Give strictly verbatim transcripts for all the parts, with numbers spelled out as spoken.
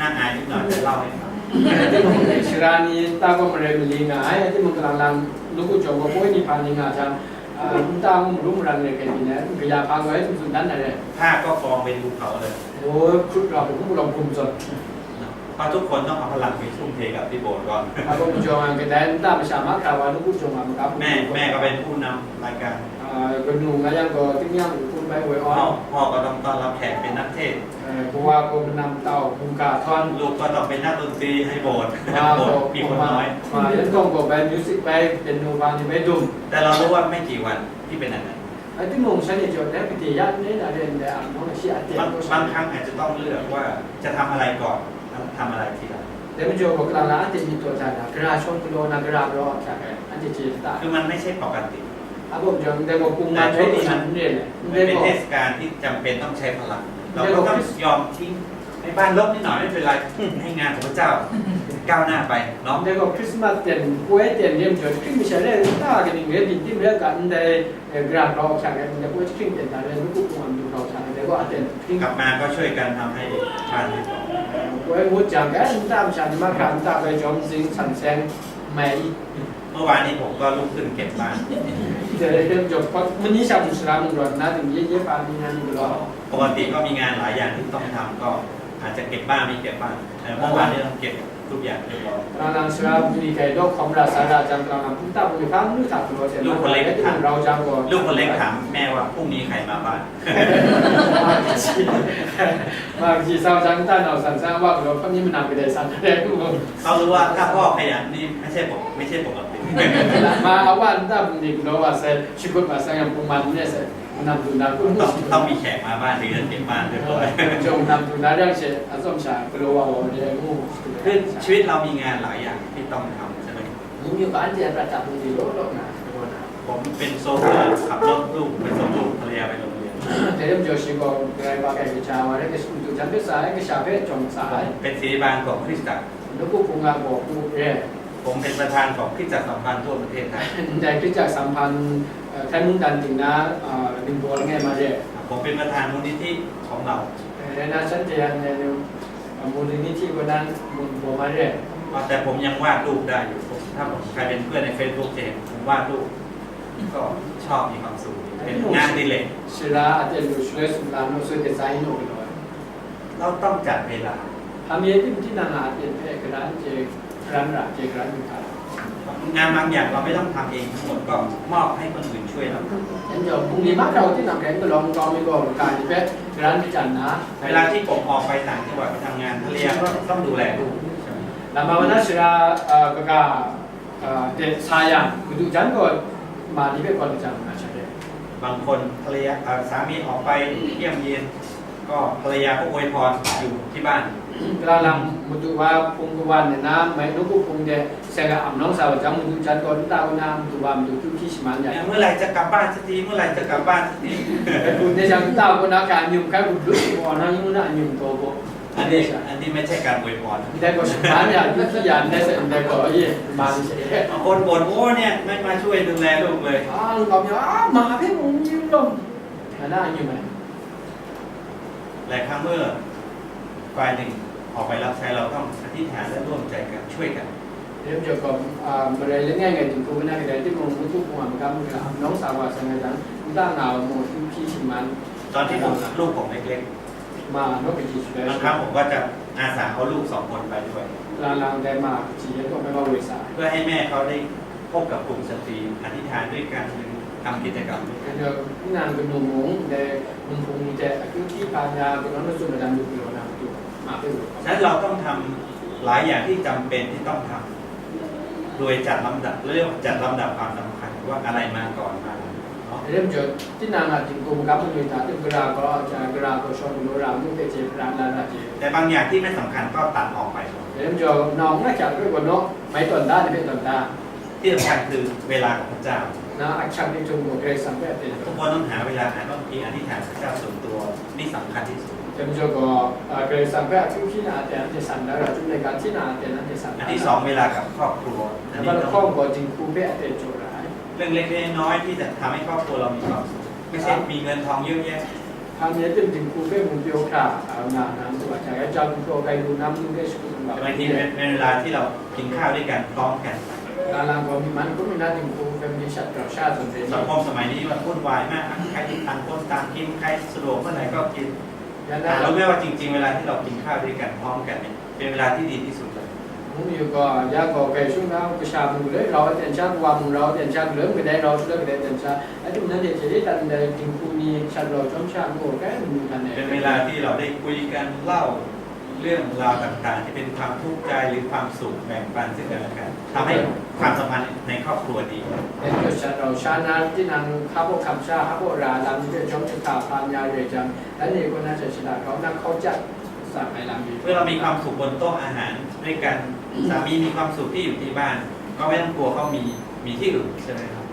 Ai, tingnan de lau ai. Sara ni nta gaw marai mali nga ai, a timung kalang lang, nawku jawng gaw poi ni hpa ni nga jang, a, nta mung maru maran rai kai ni ai, kaya hpa gaw ai tsun tsun dan ai rai. ถ้าก็กองไปดูเขาเลย O, hkrut rau hkum rau hkum zawn. เพราะทุกคนต้องเอาพลังไปทุ่มเทกับที่โบสถ์ก่อน A gaw majaw nga kadai nta masha mahkra wa nawku jawng a maga hkum แม่ zawn. แม่ก็เป็นผู้นำรายการ A, kanu nga yang gaw, tingnyang hkum bai woi พ่อ aw. พ่อก็ต้องต้อนรับแขกเป็นนักเทศน์ Eh, kawa gaw manam tau, hkungga htawn. ลูกก็ต้องเป็นนักดนตรีให้โบสถ์ Ma โบสถ์ gaw, มีคน ma, น้อย ma, yan tawng gaw bai music bai, piano bai ni bai dum. แต่เรารู้ว่าไม่กี่วันที่เป็นอย่างนั้น Ai, timung shanhte jaw dai, kade ya ndai na ren dai ang, nang shi a teng บาง gaw บางครั้งอาจจะต้องเลือกว่าจะทำอะไรก่อน แล้วทำอะไรทีหลัง Dai majaw gaw, kalang lang a teng myit taw ja na, gara shawng galaw na, gara galaw a hkyak ai, anhte chye lata. คือมันไม่ใช่ปกติ A gaw majaw, ndai gaw hpung แต่ man ช่วง jawng นี้ na มัน n ren ai. มัน Ndai เป็น gaw เทศกาลที่จำเป็นต้องใช้พลัง เราก็ต้องยอมทิ้งให้บ้านรกนิดหน่อยไม่เป็นไร ให้งานของพระเจ้าก้าวหน้าไปเนาะ Ndai gaw Christmas ten, poi ten re majaw, hkring masha re, nta kaning re, byin tim re ga, ndai, eh, gara galaw hkyak ai, ndai poi hkring ten na re, nawku hpung a matu galaw hkyak ai, dai gaw a ten hkring. กลับมาก็ช่วยกันทำให้บ้านเรียบร้อย Poi ngut jang, eh, nta masha ni mahkra nta bai jawm zing san seng mai i. เมื่อวานนี้ผมก็ลุกขึ้นเก็บบ้าน Dai re majaw, pa, mani sha mung sara mung rawt nna, ding ye ye pa ni na ni galaw. ปกติก็มีงานหลายอย่างที่ต้องทำ ก็อาจจะเก็บบ้างไม่เก็บบ้าง แต่เมื่อวานนี้ต้องเก็บทุกอย่างเรียบร้อย Kalang lang sara bungli hkai daw hkawm ra sa ra jang, kalang lang hpung ta bungli hpa n lu hta galaw hte ลูกคนเล็ก na rai ถาม timung rau jang gaw. ลูกคนเล็กถามแม่ว่าพรุ่งนี้ใครมาบ้าน Ma kaji, ma kaji sau jang nta nau san san wa galaw, hpa ni manam kadai san kadai lu. เขารู้ว่าถ้าพ่อขยันนี่ไม่ใช่ปก- ไม่ใช่ปกติ Ma a wa nta bungli galaw wa sai, shi hkut ma sai, yang hpung man n rai sai. Nam du na kun ต้อง ต้องมีแขกมาบ้านถึงจะเก็บบ้านเรียบร้อย Jawng nam du na yang she, a tsawm sha, galaw wa wa de ngu. คือชีวิตเรามีงานหลายอย่างที่ต้องทำใช่ไหม Mung yu ba anhte a prat hta bungli law law na, galaw na. ผมเป็นโชเฟอร์ขับรถลูกไปส่งลูกภรรยาไปโรงเรียน Dai re majaw shi gaw, driver kai kaja wa rai, ka matu jan hpe sa ai, kasha hpe jawng sa ai. เป็นศิษยาบาลของคริสตจักร Nawku hpung a gaw pu re. ผมเป็นประธานของคริสตจักรสัมพันธ์ทั่วประเทศไทย Ndai Hkristu a Sanghpan, eh, hkai mungdan ting na, eh, ningbaw langai ma re. ผมเป็นประธานมูลนิธิของเรา Eh, rai na shanhte yan, eh, eh, Mulini hti kaw nan, mun baw ma re. แต่ผมยังวาดรูปได้อยู่ ผม- ถ้าผม- ใครเป็นเพื่อนใน Facebook จะเห็นผมวาดรูป ก็ชอบมีความสุขดี เป็นงานอดิเรก Sara a ten lu shaloi sumla naw soi design naw galaw ai. เราต้องจัดเวลา Hpa mi e tim tinang a aten hpe garan chye, garan ra chye, garan lu hta. งานบางอย่างเราไม่ต้องทำเองทั้งหมด ก็มอบให้คนอื่นช่วยเราทำ Yan jaw, bungli mahkra tinang hpe n galaw n kau mi gaw, ga ni hpe garan majan na. เวลาที่ผมออกไปต่างจังหวัดไปทำงาน ภรรยาก็ต้องดูแลลูกใช่ไหม Lam ma wa na sara, eh, kaga, eh, de sa yang, madu jan gaw, ma ni hpe gaw lajang na sha re. บางคนภรรยา- เอ่อ สามีออกไปเยี่ยมเยียน ก็ภรรยาก็อวยพรอยู่ที่บ้าน Kalang lang, madu wa hpung kawan nna, mai nawku hpung de, seng a am nawng sa wa jang, madu jan gaw nta kaw na, madu wa madu kyu hpyi shaman ya. เมื่อไหร่จะกลับบ้านสักที เมื่อไหร่จะกลับบ้านสักที Hpung de jang nta kaw na hkra nyum hkai, madu lu hpung kaw na, ngu na nyum taw gaw. อันนี้- อันนี้ไม่ใช่การอวยพร Ndai gaw shaman ya, kyu hpyi ya, ndai se, ndai gaw, ye, man she. บางคนบ่น โอ้ เนี่ย ไม่มาช่วยดูแลลูกเลย A, n kau mi, a, ma hpe mung n yu law. Nga na a nyum ai. หลายครั้งเมื่อฝ่ายหนึ่งออกไปรับใช้ เราต้องอธิษฐานและร่วมใจกันช่วยกัน Dai majaw gaw, a, marai langai ngai dingku na kadai timung, nawku hpung a magam, a, am nawng sa wa sa nga jang, nta nga wa mung, kyu hpyi shaman. ตอนที่ผม- ลูกผมเล็กๆ Ma, naw kaji shaloi. บางครั้งผมก็จะอาสาเอาลูกสองคนไปด้วย Lang lang dai ma kaji yan gaw mai wa woi sa ai. เพื่อให้แม่เขาได้พบกับกลุ่มสตรี อธิษฐานด้วยกัน หรือทำกิจกรรมด้วยกัน Dai majaw, nang kanu mung, dai, Mung hpung ni hte akyu hpyi hpa na, kanawn mazum madan lu galaw na matu, ma hpe galaw kau. ฉะนั้นเราต้องทำหลายอย่างที่จำเป็นที่ต้องทำ โดยจัดลำดับ เรียกว่าจัดลำดับความสำคัญ ว่าอะไรมาก่อนมาหลังเนาะ Dai majaw, tinang a dinghku magam manu hta, gara gaw, ja, gara gaw shawng galaw ra, ngu hpe chye hparan la ra chye. แต่บางอย่างที่ไม่สำคัญก็ตัดออกไป Dai majaw, nawng n hkyak hpe gaw naw, mai tawn da, ni hpe tawn da. ที่สำคัญคือเวลาของพระเจ้า Na ahkyak ni htung gaw Karai Kasang hpe aten jaw. ทุกคนต้องหาเวลา หาบางทีอธิษฐานพระเจ้าส่วนตัว นี่สำคัญที่สุด Dai majaw gaw, a, Karai Kasang hpe akyu hpyi na aten anhte san da ra, Chyum laika hti na aten anhte san da ra. อันที่สอง เวลากับครอบครัว อันนี้ Namba lahkawng gaw dinghku hpe aten jaw ra ai. เรื่องเล็กๆน้อยๆที่จะทำให้ครอบครัวเรามีความสุข ไม่ใช่มีเงินทองเยอะแยะ ทำให้เต็มถึงครูเพ่งมุงเปียวค่ะเอาหนาหนามตัวจากอาจารย์ครูไกดูน้ำนึ่งได้ชุดหนึ่งแบบ บางทีเป็นเป็นเวลาที่เรากินข้าวด้วยกันพร้อมกัน ลาลางก็มีมันก็มีหน้าถึงครูเป็นมีชัดเราชาติสมเด็จ สังคมสมัยนี้มันวุ่นวายมากนะใครต่างคนต่างกินใครสะดวกเมื่อไหร่ก็กิน ยัน แต่ ได้ รู้ไหมว่าจริง ๆ เวลาที่เรากินข้าวด้วยกันพร้อมกันเนี่ยเป็นเวลาที่ดีที่สุดเลย มุงอยู่ก็ยาก็ไก่ชุ่มน้ำกระชามุงเลยเราเตียนชาติว่ามุงเราเตียนชาติเริ่มก็ได้เราเลิกก็ได้เตียนชาติไอ้ทุกนั้นเนี่ยจะได้ตันในถึงครูมีชัดเราจ้องชาติโง่แก้มันมีกันเนี่ย เป็นเวลาที่เราได้คุยกันเล่าเรื่องราวต่างๆ ที่เป็นความทุกข์ใจหรือความสุขแบ่งปันซึ่งกันและกันทำให้ความสัมพันธ์ในครอบครัวดี เป็นตัวชัดเราชาตินั้นที่นางข้าพวกคำชาข้าพวกราลำที่เป็นจ้องชะตาพามยาเรจังและนี่ก็น่าจะชนะเขานักเขาจัดสั่งไปลำดี เมื่อเรามีความสุขบนโต๊ะอาหารด้วยกันสามีมีความสุขที่อยู่ที่บ้าน ก็ไม่ต้องกลัวเขามีมีที่อื่นใช่ไหมครับ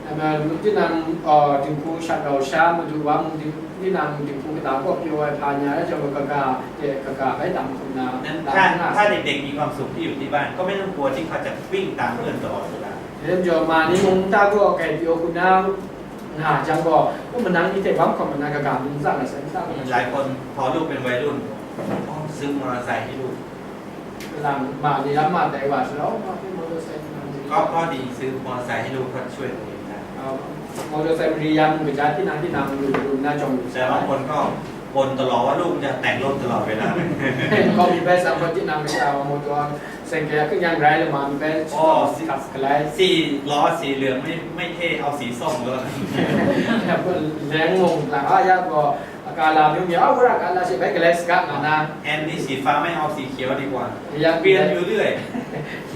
那么，今天，呃，政府下到下，我就我们的，你那政府给大家给我拍呢，叫我嘎嘎，对，嘎嘎，还当空呢， นั้น 当 ถ้า 空 ถ้า 啊。 เด็กๆมีความสุขที่อยู่ที่บ้าน ก็ไม่ต้องกลัวที่เขาจะวิ่งตามเพื่อนตลอดเวลา 人家嘛，你们大家给有困难，那讲过，我们那里在网上嘛，那个干部咋了，身上 หลายคนพอลูกเป็นวัยรุ่นอ๋อซื้อมอเตอร์ไซค์ให้ลูก 让嘛，你让嘛带娃是哦，那给摩托车， ก็ข้อดีซื้อมอเตอร์ไซค์ให้ลูกก็ช่วยตัวเองได้ 啊，摩托车不是也不加，经常经常有有那种。 แต่บางคนก็บ่นตลอดว่าลูกจะแต่งรถตลอดเวลา ก็มีไปสามคนที่นำไปเอามอเตอร์ไซค์ก็ยังไรเลยมามีไป อ๋อ ขับไกล สี่ล้อสีเหลืองไม่ไม่เท่เอาสีส้มก็แล้วกัน แรงงงหลังอ่ะยากก็อาการลาไม่มีเอาเวลาการลาเสียไปไกลสกัดมานะ แอนนี่สีฟ้าไม่เอาสีเขียวดีกว่า ยัง เปลี่ยนอยู่เรื่อย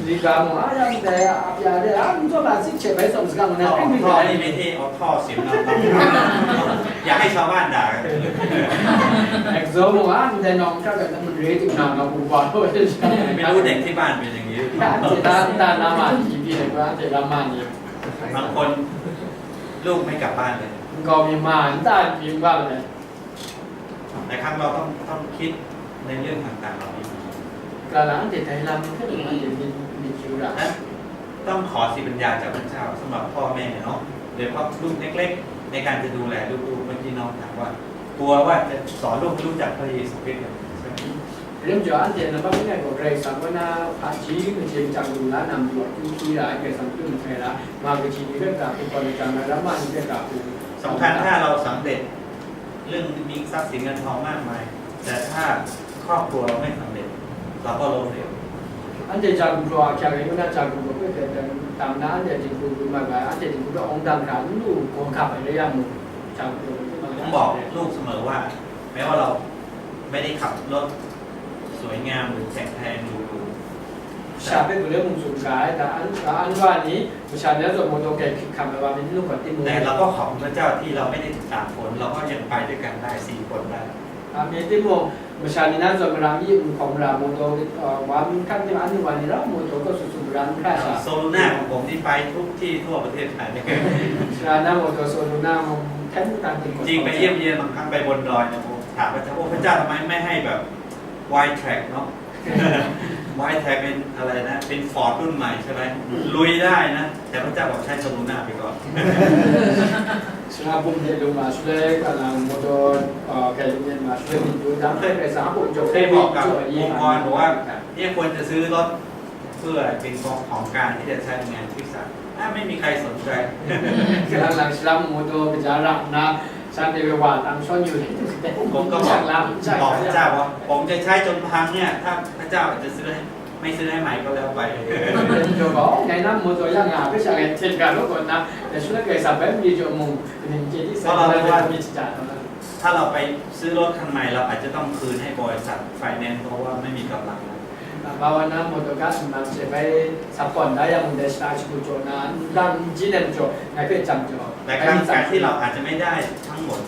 ดีกว่าหมอยังแต่อาบยาได้อ่ะมันก็มาสิเฉยไปสองสกัดมานะ ท่อ ไม่มี ท่อ อะไร นี่ไม่เท่เอาท่อเสียงดังๆอย่าให้ชาวบ้านด่ากัน เอ็กโซบอกว่ามันได้น้องเท่ากันมันเรทอีกหน่อยเราบูบอลด้วย ไม่รู้เด็กที่บ้านเป็นอย่างนี้หรือเปล่า จะตามตามน้ำมันกี่ปีเลยว่าจะรับมันเนี่ย บางคนลูกไม่กลับบ้านเลย มันก็มีมาตั้งแต่ปีบ้างเลย หลายครั้งเราต้องต้องคิดในเรื่องต่างๆเหล่านี้ การหลังเด็กไทยเรามันก็มีมันจะมีมีคิวหลัง ต้องขอสิทธิปัญญาจากพระเจ้าสำหรับพ่อแม่เนาะโดยเฉพาะลูกเล็กๆ ในการจะดูแลลูกๆเมื่อกี้น้องถามว่ากลัวว่าจะสอนลูกให้รู้จักพระเยซูคริสต์ใช่ไหม เรื่องจออันเดียนะบ้างไม่ได้บอกเลยสักว่านะพระจีมันเจนจังดูแลนำอยู่ที่ที่ร้ายแก่สังคมไทยละมากระชีเรื่องการเป็นคนจังแล้วมาเรื่องการเป็น สำคัญถ้าเราสำเร็จเรื่องมีทรัพย์สินเงินทองมากมาย แต่ถ้าครอบครัวเราไม่สำเร็จ เราก็ล้มเหลว อันเดียจากกลุ่มตัวแข่งอายุน่าจากกลุ่มตัวเพื่อแต่ตามนั้นเดียจริงกลุ่มมาแบบอันเดียจริงกลุ่มตัวองค์ดังขาลูกของขับไปได้ยังหมดจากกลุ่มที่มา ผมบอกลูกเสมอว่า แม้ว่าเราไม่ได้ขับรถสวยงามหรือแข็งแรงหรูๆ ชาเป็นเรื่องมุงสุนกายแต่อันอันว่านี้ประชาชนส่วนมวลตัวแก่คิดคำว่าเป็นลูกกับที่มือ แต่เราก็ขอบคุณพระเจ้าที่เราไม่ได้ติดตามคนเราก็ยังไปด้วยกันได้สี่คนได้ อามีที่มงประชาชนส่วนมวลมีของเรามวลตัวว่ามันขั้นที่อันนี้วันนี้เรามวลตัวก็สุดสุดร้านค่าชา โซลูน่าของผมที่ไปทุกที่ทั่วประเทศไทย ชาหน้ามวลตัวโซลูน่ามันแค่ต่างกิน จริงไปเยี่ยมเยียนบางครั้งไปบนดอยเนี่ยผมถามพระเจ้าโอ้พระเจ้าทำไมไม่ให้แบบ wide track เนาะ wide track เป็นอะไรนะ เป็นฟอร์ดรุ่นใหม่ใช่ไหมลุยได้นะ แต่พระเจ้าบอกใช้โซลูน่าไปก่อน ชาบุมเนี่ยลงมาช่วยกันมวลตัวแก่ลงเนี่ยมาช่วยดูดังเคยไปสามคนจบ เคยบอกกับองค์กรบอกว่าเนี่ยควรจะซื้อรถเพื่อเป็นของของการที่จะใช้ในงานคริสตจักรถ้าไม่มีใครสนใจ กำลังสลัมมวลตัวไปจาระนะฉันเดวว่าตั้งซ้อนอยู่ ผมก็บอก ลำใช่ บอกพระเจ้าว่าผมจะใช้จนพังเนี่ย ถ้าพระเจ้าจะซื้อให้ไม่ซื้อให้ใหม่ก็แล้วไป เดี๋ยวบอกไงนะมวลตัวยังงาไม่ใช่เช่นกันทุกคนนะแต่ช่วยเคยสับแบบมีจมูกหนึ่งเจที่ใส่ว่ามีจิตใจเท่านั้น ถ้าเราไปซื้อรถคันใหม่เราอาจจะต้องคืนให้บริษัทไฟแนนซ์เพราะว่าไม่มีกำลังแล้ว ภาวนาโมโตกัสมันจะไปซัพพอร์ตได้ยังมุนเดชาชิบุโจนาดังจีเนนโจในเพื่อจำโจ แต่การการที่เราอาจจะไม่ได้ทั้งหมด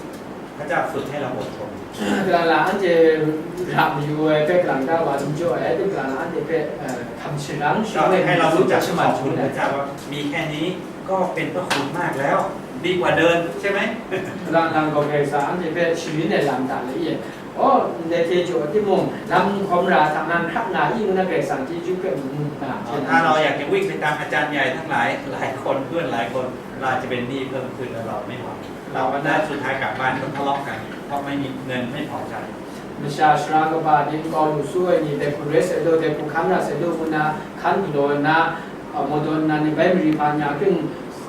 พระเจ้าฝึกให้เราอดทน เวลาอันจะทำอยู่ไปกลางดาววันโจไอ้ที่กลางอันจะไปทำชิลัง ก็ให้เรารู้จักขอบคุณพระเจ้าว่ามีแค่นี้ก็เป็นพระคุณมากแล้ว ดีกว่าเดินใช่ไหม กลางทางก็ไปสารจะไปชีวิตในลำดับละเอียด โอ้เดเทโจที่มงลำความราทางนั้นขับนายิ่งนะเกสังที่ยุคเกิดมุงนา ถ้าเราอยากจะวิ่งไปตามอาจารย์ใหญ่ทั้งหลายหลายคนเพื่อนหลายคนเราอาจจะเป็นหนี้เพิ่มขึ้นแล้วเราไม่ไหว เราก็ได้สุดท้ายกลับบ้านก็ทะเลาะกันเพราะไม่มีเงินไม่พอใจ Masha sara kaba ni nkau lu su ai ni, dai hku rai sai law, dai hku hkan ra sai law, ngu nna hkan galaw nna, a, mawdaw nna ni bai mari hpa nya, kring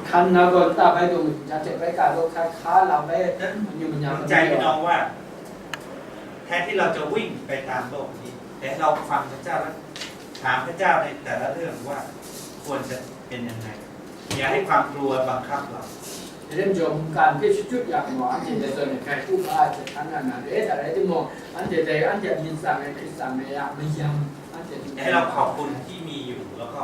hkan nna gaw, nta bai daw, madu ja hte bai ka law, hkra hka lam bai, นั้น amyu manya น้ำใจพี่น้องว่า แทนที่เราจะวิ่งไปตามโลกนี้ แต่ให้เราฟังพระเจ้าและถามพระเจ้าในแต่ละเรื่องว่าควรจะเป็นยังไง อย่าให้ความกลัวบังคับเรา Dai rai majaw, mungkan hpe shachyut yang gaw, anhte dai zawn e grai hku hpa ai hte hkan nga na re, dai rai timung, anhte dai anhte a myit tsang ai, hkrit tsang ai a mayam, anhte ให้เราขอบคุณที่มีอยู่ แล้วก็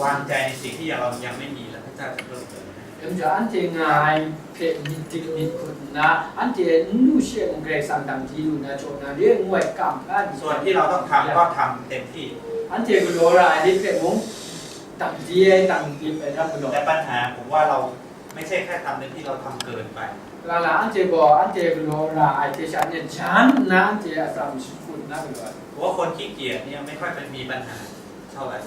วางใจในสิ่งที่เรายังไม่มี แล้วพระเจ้าจะเพิ่มเติมให้ Dai majaw, anhte nga ai hpe myit dik myit hkut nna, anhte n lu shi ai mung Karai Kasang dang di lu na jaw na re, ngu ai kam hkra ni. ส่วนที่เราต้องทำก็ทำเต็มที่ Anhte galaw ra ai ni hpe mung, dang di ai, dang di ai hpe dang galaw. แต่ปัญหาผมว่าเราไม่ใช่แค่ทำเต็มที่ เราทำเกินไป Kalang lang anhte gaw, anhte galaw ra ai hte sha ni jan nna anhte a tsa mashakut nna galaw ai. ผมว่าคนขี้เกียจเนี่ยไม่ค่อยเป็นมีปัญหาเท่าไหร่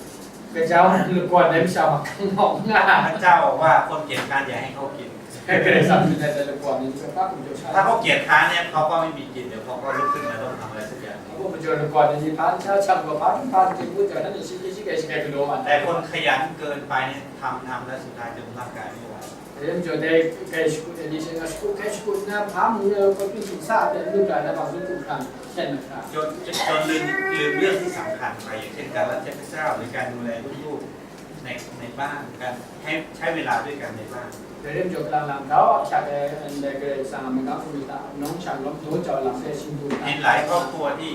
Gaja lagawn ai masha makang mawng nga. พระเจ้าบอกว่าคนเกียจคร้านอย่าให้เขากิน Karai Kasang myit dai lagawn ni hpe hpa hkum jaw sha. ถ้าเขาเกียจคร้านเนี่ยเขาก็ไม่มีกิน เดี๋ยวเขาก็ลุกขึ้นมาต้องทำอะไรสักอย่าง A hkum jaw lagawn ni hpa n sha shang gaw, hpa n hpa n ting ngut jang, nanhte shi hkye shi hkye shi hkye galaw mat ai. แต่คนขยันเกินไปเนี่ยทำทำแล้วสุดท้ายจนร่างกายไม่ไหว Dai rai majaw, dai grai shakut ai ni she nga shakut hkrai shakut nna, hpa mu na, kawtpying hpyi sa ai hpe n lu ga na, bang tsun hkum hkrang hten mahkra. จนจนจนลืมลืมเรื่องที่สำคัญไป อย่างเช่นการรับใช้พระเจ้า หรือการดูแลลูกๆในในบ้าน การให้ใช้เวลาด้วยกันในบ้าน Dai rai majaw, kalang lang grau a hkyak ai ndai Karai Kasang a mungkan hpung ni hta, nawng shang lawm daw jau lam hpe shingdu nna มีหลายครอบครัวที่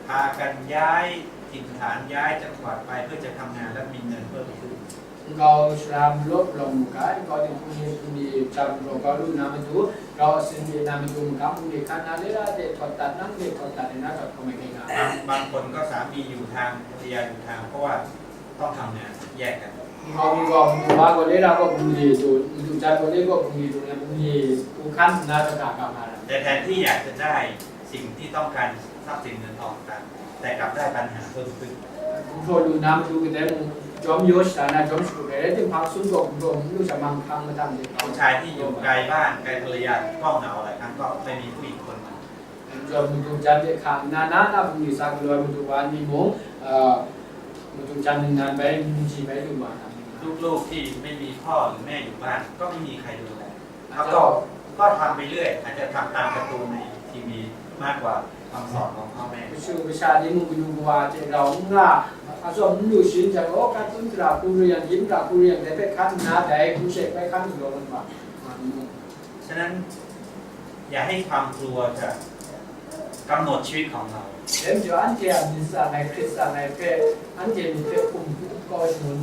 พากันย้ายถิ่นฐาน ย้ายจังหวัดไปเพื่อจะทำงานและมีเงินเพิ่มขึ้น Nkau sara malawp malawm mu ga, nkau dinghku ni hpung ni jam grau grau lu na matu, grau asin re na matu, magam hpung ni hkan na, lera de htawt dat, nang de htawt dat, nna htawt hkawm ai hkye nga. บางบางคนก็สามีอยู่ทาง ภรรยาอยู่ทาง เพราะว่าต้องทำงานแยกกัน Nkau mi gaw, madu wa gaw, lera gaw hpung ni du, madu jan gaw, le gaw hpung ni du, nna hpung ni hku hkan nna shada ga nga ra. แต่แทนที่อยากจะได้สิ่งที่ต้องการ ทรัพย์สินเงินทองต่างๆ แต่กลับได้ปัญหาเพิ่มขึ้น Gumhpraw lu na matu kadai mung, jawm yaw shada na jawm shakut ai, rai timung, hpang sum gaw gumhpraw n lu sha, manghkang madang de ผู้ชายที่อยู่ไกลบ้านไกลภรรยาง่วงเหงาหลายครั้งก็ไปมีผู้หญิงคนใหม่ Majaw, madu jan de hka nna, na na hpung ni sa galaw ai madu wa ni mung, a, madu jan ningnan bai, ningji bai lu wa na. ลูกๆที่ไม่มีพ่อหรือแม่อยู่บ้านก็ไม่มีใครดูแล แล้วก็ก็ทำไปเรื่อย อาจจะทำตามการ์ตูนในทีวีมากกว่าคำสอนของพ่อแม่ Kashu kasha ni mung kanu kawa hte rau n nga, atsawm n lu sharin jang, aw, kartun hkra hku re yang, gim hkra hku re yang, dai hpe hkan nna, dai hku she bai hkan galaw mat wa, nga n mu. ฉะนั้นอย่าให้ความกลัวจะกำหนดชีวิตของเรา Dai majaw, anhte a myit tsang ai, hkrit tsang ai hpe, anhte myit hpe hkum hku kau shangun.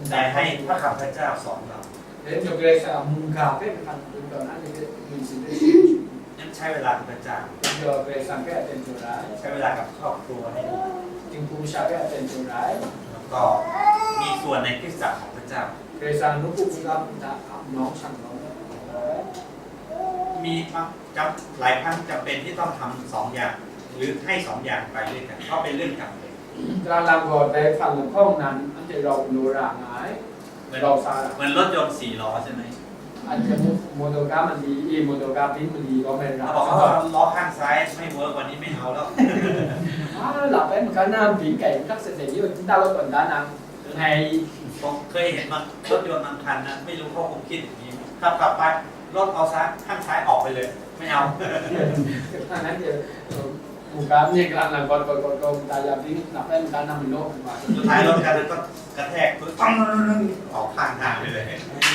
แต่ให้พระคำพระเจ้าสอนเรา Dai majaw, Karai Kasang a mungga hpe mahkang dun tawn anhte hpe ginsin hpe sharin shangun. นั้นใช้เวลากับพระเจ้า Dai majaw, Karai Kasang hpe aten jaw ra ai. ใช้เวลากับครอบครัวให้ดี Dinghku masha hpe aten jaw ra ai. แล้วก็มีส่วนในคริสตจักรของพระเจ้า Karai Kasang a nawku hkungga hpung hta a nawng shang nawng ai. มีบางจำหลายครั้งจำเป็นที่ต้องทำสองอย่าง หรือให้สองอย่างไปด้วยกัน เพราะเป็นเรื่องจำเป็น Kalang lang gaw, dai hpang lahkawng nan anhte rau galaw ra nga ai. เหมือน Rau sa ra. เหมือนรถยนต์สี่ล้อใช่ไหม Anhte mung, motor ga mali, e, motor ga byin mali lawm ai ra. เขาบอกว่าล้อข้างซ้ายไม่เวิร์ก วันนี้ไม่เอาแล้ว A, lapai maga na byin kai n hkrak sat sat ni, nta law tawn da na, ngai ผมเคยเห็นบางรถยนต์บางคันนะ ไม่รู้เขาคงคิดอย่างนี้ ขับขับไป รถเอาซ้าย ข้างซ้ายออกไปเลย ไม่เอา Anhte, e, mungga ni kalang lang gaw, gaw, gaw, gaw, nta ya byin, lapai maga na mali lawm ai wa. สุดท้ายรถคันนั้นก็กระแทกพื้น ปัง ออกข้างทางไปเลย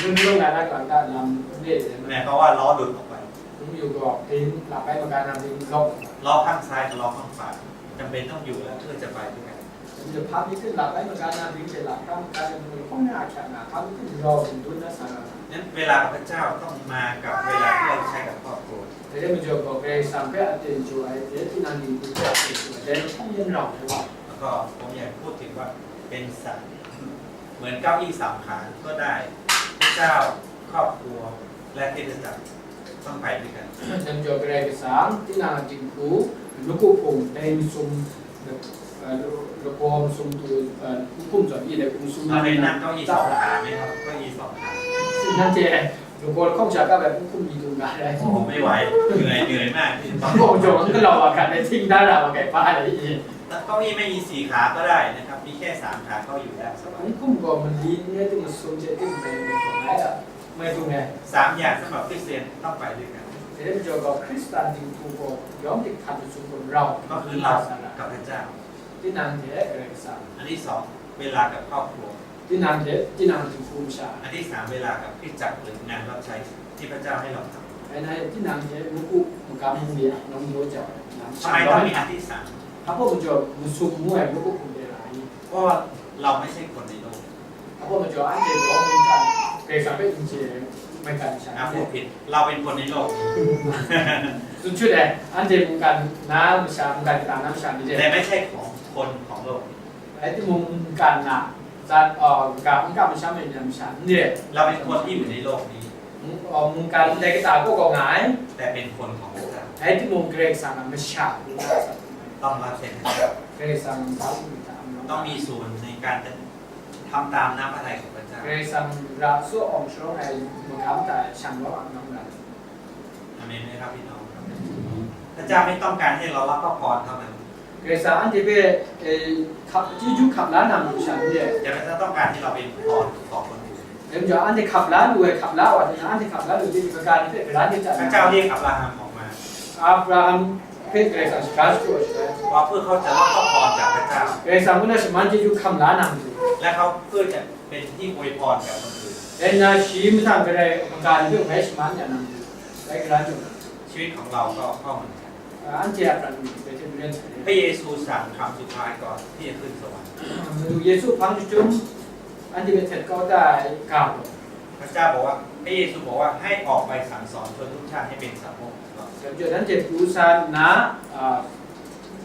Lung lung na na kalang ga lam re ai. แม่ เพราะว่าล้อหลุดออกไป Hpung yu gaw, byin, lapai maga na byin lawm. ล้อข้างซ้ายกับล้อข้างขวาจำเป็นต้องอยู่แล้วเพื่อจะไปด้วยกัน Hpung yu hpa mi hte lapai maga na byin hte lahkra maga na byin lahkawng na a hkyak nga, hpa mi hte rau byin dun na sa ra. นั้นเวลากับพระเจ้าต้องมากับเวลาที่เราใช้กับครอบครัว Dai rai majaw gaw, Karai Kasang hpe aten jaw ai hte, tinang ni hpe aten jaw ai, dai lahkawng yan rau ai wa. แล้วก็ผมอยากพูดถึงว่าเป็นสัตว์ เหมือนเก้าอี้สามขาก็ได้ พระเจ้า ครอบครัว และคริสตจักรต้องไปด้วยกัน Dai majaw, Karai Kasang, tinang a dinghku, nawku hpung, dai masum, e, lagaw masum htu, e, n hkum zawn e, dai hkum sum เราเคยนั่งเก้าอี้สองขาไหมครับ เก้าอี้สองขา Nanhte လူကော်တခုံးချာကပ်ပဲ ဥက္ကုမ်မီတုံကါတဲ့ โอ้โห ไม่ไหว เหนื่อย เหนื่อยมากพี่ ဘုံကြောင့်ကလောင်ပါခါ နဲ့ ထိန်းထားတာပါ ကဲပါလေ เก้าอี้ไม่มีสี่ขาก็ได้นะครับ มีแค่สามขาก็อยู่ได้สบาย ဥက္ကုမ်ကမလီနဲ့ သူမဆုံးချက်တင်မယ် မဆုံးလိုက်တာ မဆုံးနဲ့ สามอย่างสำหรับคริสเตียนต้องไปด้วยกัน တဲ့ကြောင့်က ခရစ်စတန်ဒီကို ရောင်းတဲ့ခံသူကို ရောင်း ก็คือเรากับพระเจ้า ဒီနံၣ်ရဲ့ ကရကစား อันที่สองเวลากับครอบครัว ဒီနံၣ်ရဲ့ ဒီနံၣ်သူကိုရှာ อันที่สามเวลากับคริสตจักรหรืองานรับใช้ที่พระเจ้าให้เราทำ အဲ့ဒါနဲ့ ဒီနံၣ်ရဲ့ မကုမကမ်းမှုတွေ အလုံးလို့ကြောက်တယ်။ ทำไมต้องมีอันที่สาม ဘာလို့ကြောင့် မဆုံးမှုရဲ့ မကုပုံတယ်လား။ เพราะว่าเราไม่ใช่คนในโลก ဘာလို့ကြောင့် အဲ့ဒီတော့ မကမ်း ကဲစားပဲ အင်္ဂလိပ် မကမ်းချာ อ่ะพูดผิด เราเป็นคนในโลก သူချစ်တယ် အဲ့ဒီမကမ်း နားမရှာ မကမ်းတာ နားမရှာနေတယ် แต่ไม่ใช่ของคนของโลก အဲ့ဒီမကမ်းနာ ဇာတ် အော် ကမ်း ကမ်းမရှာ မင်းမရှာနေတယ် เราเป็นคนที่อยู่ในโลกนี้ မကမ်းတဲ့ကတာကိုကောင်းငါ แต่เป็นคนของพระเจ้า အဲ့ဒီမကမ်းကစား မရှာဘူး ต้องรับใช้พระเจ้า ကမ်းကစား မစားဘူး ต้องมีส่วนในการทำตามน้ำพระทัยของพระเจ้า ကမ်းကစား ရဆိုအောင်ရှောင်း အဲ့မကမ်းတာ ရှံတော့ အမှန်လား อาเมนไหมครับพี่น้องครับ พระเจ้าไม่ต้องการให้เรารับพระพรเท่านั้น ကဲစား အန်တီပဲ အဲ ခပ် ကျေးဇူးခပ်လာနာ မလို့ရှာနေတယ် แต่พระเจ้าต้องการให้เราเป็นพรต่อคนอื่น ဒါကြောင့် အန်တီခပ်လာလို့ပဲ ခပ်လာပါစေ အန်တီခပ်လာလို့ ဒီပကံဒီပဲ ကလာနေကြ พระเจ้าเรียกอับราฮัมออกมา အဗြဟံ ပဲ ကဲစား စကားပြောတယ် ว่าเพื่อเขาจะรับพระพรจากพระเจ้า ကဲစား မလို့ရှမန်ကျေးဇူးခပ်လာနာ မလို့ และเขาเพื่อจะเป็นที่อวยพรกับคนอื่น အဲနာရှိမထံကရဲ ပကံဒီပဲ ရှမန်ညာနာ မလို့ အဲကလာကြောင့် ชีวิตของเราก็ก็เหมือนกัน အန်တီအပရန်ဒီပဲ တမလဲ พระเยซูสั่งคำสุดท้ายก่อนที่จะขึ้นสวรรค์ မလို့ယေရှုဖန်တုံ အန်တီပဲ ထက်ကောက်တာ ကါ พระเจ้าบอกว่า พระเยซูบอกว่าให้ออกไปสั่งสอนชนทุกชาติให้เป็นสาวกของเรา ဒါကြောင့် အန်တီပူစာနာ အာ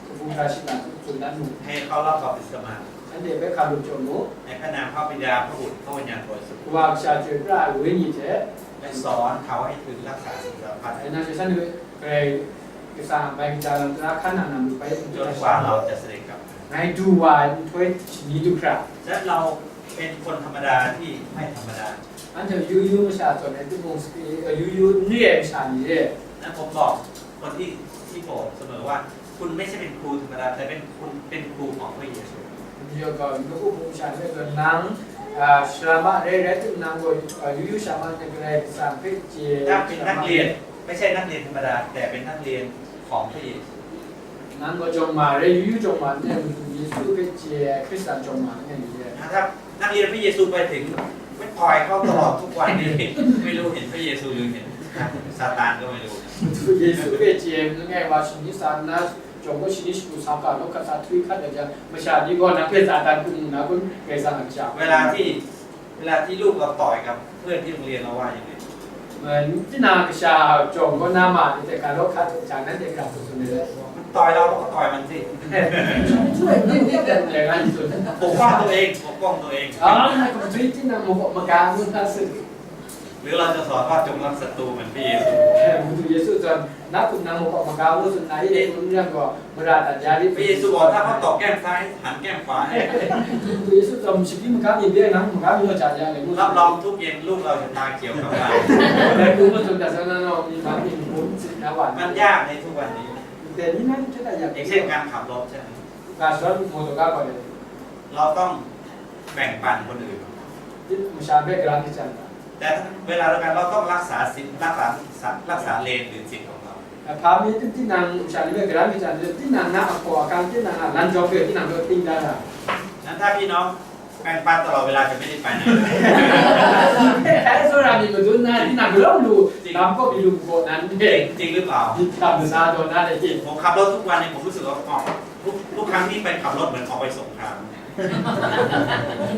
ကပူစာရှိတာ သူတန်းမှု ให้เขารับบัพติศมา အန်တီပဲ ခါလို့ကြောင့်လို့ ในพระนามพระบิดาพระบุตรพระวิญญาณบริสุทธิ์ ကိုယ်ကရှာကြွေပြဝိညာဉ်တဲ့ และสอนเขาให้ถึงรักษาสิ่งสารพัด အဲနာရှိစံဒီပဲ ကဲကစား ဘိုင်ကလာတရာခဏနာ မလို့ပဲ จนกว่าเราจะเสด็จกลับมา နိုင်တူဝါထွဲချီတူခရာ และเราเป็นคนธรรมดาที่ไม่ธรรมดา အန်တီယူယူမရှာတော့နဲ့ သူပုံစံယူယူနေရမရှာနေတယ် นั้นผมบอกคนที่ที่โบสถ์เสมอว่า คุณไม่ใช่เป็นครูธรรมดา แต่เป็นคุณเป็นครูของพระเยซู ဒီကနုပုံစံနဲ့တော့ နံအာရှရမရဲရဲတူနံကိုယူယူရှမနဲ့ ကလေးစံဖိတ်ချေ ถ้าเป็นนักเรียน ไม่ใช่นักเรียนธรรมดา แต่เป็นนักเรียนของพระเยซู နံကိုကြောင့်မာရဲ ယူယူကြောင့်မာနဲ့ ယေရှုဖိတ်ချေ ခရစ်စတန်ကြောင့်မာနဲ့ ယူရဲ นะถ้านักเรียนพระเยซูไปถึง ไม่ต่อยเขาตลอดทุกวันนี้ ไม่รู้เห็นพระเยซูหรือเห็นซาตานก็ไม่รู้ ယေရှုဖိတ်ချေ ငယ်ဝါရှင်နိစာနာ ကြောင့်ကိုရှိရှိကူစားကတော့ကစားထွေးခတ်တဲ့ကြောင့် မရှာဒီကောနာ ဖိတ်စာတန်ကူနာ ကိုကဲစားမရှာ เวลาที่เวลาที่ลูกเราต่อยกับเพื่อนที่โรงเรียนเราว่ายังไง မနစ်နာကရှာကြောင့်ကိုနာမတဲ့ကတော့ခတ်တဲ့ကြောင့်နဲ့ ကစားသူနေတယ် มันต่อยเราเราก็ต่อยมันสิ သူ့ရဲ့နစ်နာတဲ့ငါ့ဆိုတဲ့ ปกป้องตัวเองปกป้องตัวเอง အာကမသိတင်နာမကမကားဘူးသတ်စစ် หรือเราจะสอนว่าจงรักศัตรูเหมือนพระเยซู ဘုသူယေရှုကြောင့်နာကုနာမကမကားဘူးဆိုနာရဲ့ဘုရားကမရတာတရားလေး พระเยซูบอกถ้าเขาตบแก้มซ้ายหันแก้มขวาให้ ဘုသူယေရှုကြောင့်ရှိပြီးမကားရင်ဘယ်နာမကားလို့ကြာရတယ်လို့ รับรองทุกเย็นลูกเราจะตาเขียวกลับบ้าน ဘယ်လိုမှဆိုတာဆန္ဒတော့ဒီမှာဒီဘုစစ်ထားပါ มันยากในทุกวันนี้ แต่นี่นั่นจะได้อย่าง อย่างเช่นการขับรถใช่ไหม การซ้อนมอเตอร์ก็เลย เราต้องแบ่งปันคนอื่น ที่มชาเบกร้านที่จันทร์ แต่เวลาเดียวกันเราต้องรักษาสิทธิ์รักษารักษาเลนหรือสิทธิ์ของเรา แต่พามีที่ที่นางมชาเบกร้านที่จันทร์ที่นางนะขอการที่นางร้านจอเกิดที่นางก็ติ้งได้ละ นั้นถ้าพี่น้องแบ่งปันตลอดเวลาจะไม่ได้ไปไหน แค่ส่วนเรามีมาดูหน้าที่นางเล่าดูน้ำก็มีลุงโกนั้นเด็ก จริงหรือเปล่า ที่ทำซาโดนหน้าได้กิน ผมขับรถทุกวันเนี่ยผมรู้สึกว่าออกทุกทุกครั้งที่ไปขับรถเหมือนออกไปสงคราม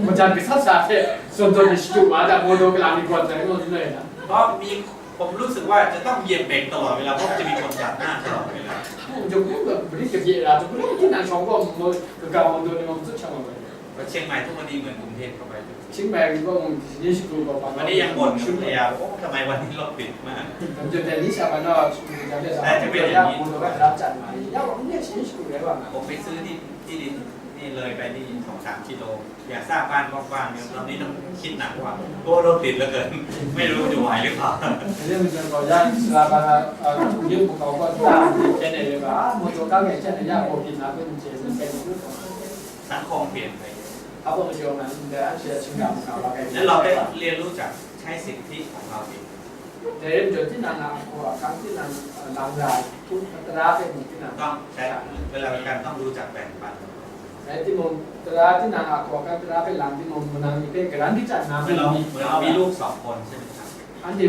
มันจะไปซัดซาเทส่วนตัวในชีวิตว่าแต่โมโดกลางมีก่อนใจก็ที่เลยนะ เพราะมีผมรู้สึกว่าจะต้องเหยียบเบรกตลอดเวลาเพราะจะมีคนตัดหน้าตลอดเวลา ผมจะพูดแบบบริสุทธิ์เยอะนะจะพูดที่นางชองก็มันกระกำมันโดนในมันสุดช่างมันเลย ไปเชียงใหม่ทุกวันนี้เหมือนกรุงเทพเข้าไป เชียงใหม่ก็มันที่นี่ชีวิตก็ฟัง วันนี้ยังบ่นกับภรรยาว่าโอ้ทำไมวันนี้รถติดมาก มันจะแต่นี่ชาวบ้านนอกจะได้จะเป็นอย่างนี้ มันก็รับจัดมาแล้วมันเนี่ยชีวิตชีวิตแล้วอ่ะ ผมไปซื้อที่ที่ดิน นี่เลยไปนี่สองสามกิโล อย่าสร้างบ้านกว้างๆเนี่ยตอนนี้ต้องคิดหนักว่าโอ้รถติดเหลือเกิน ไม่รู้จะไหวหรือเปล่า Jadi macam kau jangan selama uh, dia buka buat dah, macam ni juga. Motor kau macam ni ya, kau kita pun macam ni. สังคมเปลี่ยนไปเยอะ Apa macam orang dah siap singgah muka pakai. แล้วเราได้เรียนรู้จักใช้สิทธิของเราเอง Jadi macam ni nak aku akan ni nak langgar tu terakhir mungkin nak. ต้องใช้เวลาเป็นการต้องรู้จักแบ่งปัน Jadi mau terakhir nak aku akan terakhir lang ni mau menang ni kan kerana kita nak เหมือนเราเหมือนเรามีลูกสองคนใช่ไหมครับ Andi